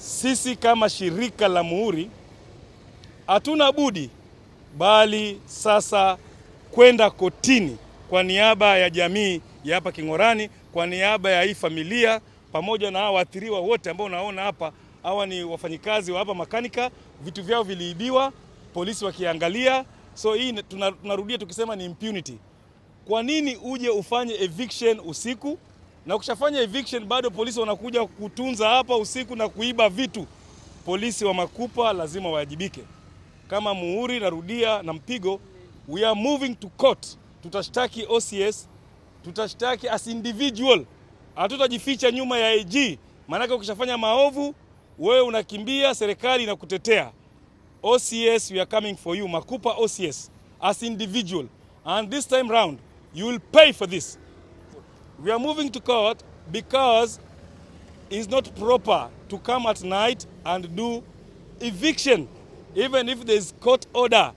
Sisi kama shirika la Muhuri hatuna budi bali sasa kwenda kotini kwa niaba ya jamii ya hapa King'orani, kwa niaba ya hii familia pamoja na hawa waathiriwa wote ambao unaona hapa. Hawa ni wafanyikazi wa hapa makanika, vitu vyao viliibiwa, polisi wakiangalia. So hii tunarudia tukisema ni impunity. Kwa nini uje ufanye eviction usiku na ukishafanya eviction bado polisi wanakuja kutunza hapa usiku na kuiba vitu? Polisi wa Makupa lazima waajibike. Kama Muhuri, narudia na Mpigo, we are moving to court. Tutashtaki OCS, tutashtaki as individual, hatutajificha nyuma ya AG. Maanake ukishafanya maovu wewe unakimbia, serikali inakutetea. OCS, we are coming for you. Makupa OCS as individual, and this time round you will pay for this. We are moving to court because it's not proper to come at night and do eviction, even if there is court order.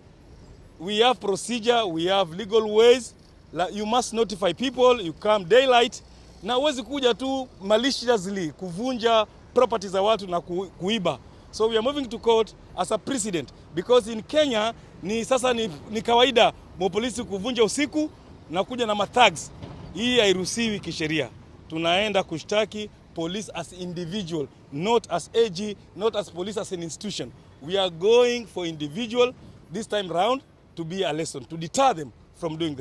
We have procedure, we have legal ways. Like, you must notify people, you come daylight, na huwezi kuja tu maliciously kuvunja property za watu na kuiba. So we are moving to court as a precedent because in Kenya ni sasa ni kawaida polisi kuvunja usiku na kuja na mathugs. Hii hairuhusiwi kisheria. Tunaenda kushtaki police as individual, not as AG, not as police as an institution. We are going for individual this time round to be a lesson, to deter them from doing the